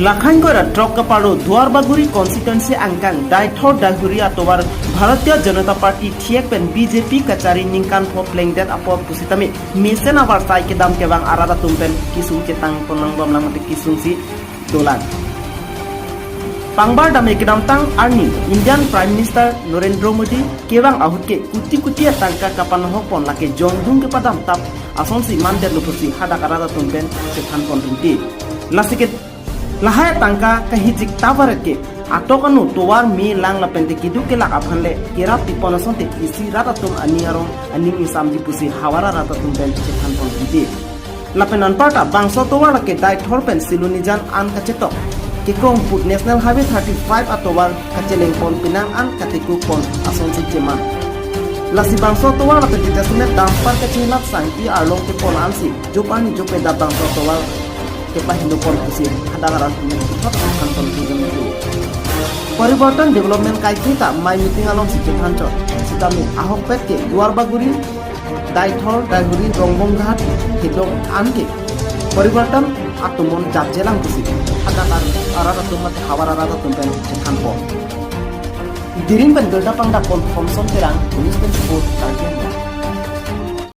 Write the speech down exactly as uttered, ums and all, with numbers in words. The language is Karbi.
Lakhain koira throk kaparlo Duarbagori constituency angkang Daithor Daihuri atovar Bharatiya Janata Party thiek pen B J P kachari ningkan pho plengdet apor pusitame mesen avarsai kedam kevang arat atum pen kesung chetang pon nangbomlang mate kesungsi dolang. Pangbar dame kedamtang arni Indian Prime Minister Narendra Modi kevang ahut ke kuti kuti atangka kapanohok pon lake jongdung kepadam tap asonsi mandetlo pusi hadak arat atum pen chethan pon rinti. Lasi ke lahai atangka kahijik tavaret ke atok anu tovar me lang lapen te keduk kelak aphan le kerap pipon asonte isi rat atum aning arong aning isamji pusi havar arat atum pen chethan pon rinti. Lapen anparta bangso tovar lake Daithor pen Silonijan an kachetok kekrong put National Highway thirty-five atovar kacheleng pon penang an kateku pon asonsi cheman. Lasi bangso tovar lapen te jasemet dampar kachinglap sangki arlong kepon ansi joparni jopeda bangso tovar kepahingno pon pusi hadak arat atum pen puthot than pon pusi. Parivartan Development kaiketa mai meeting alongsi chethan chot. Sitame ahokpet ke Duarbagori, Daithor, Daihuri, Rongbong Ghat, Hedok an ke Parivartan atum on jat jelang pusi hadak arat atum mate havar arat atum pen chethan pon. Diring pen Gerda Pangdak pon Thomson Terang, News twenty-four, Karbi Anglong.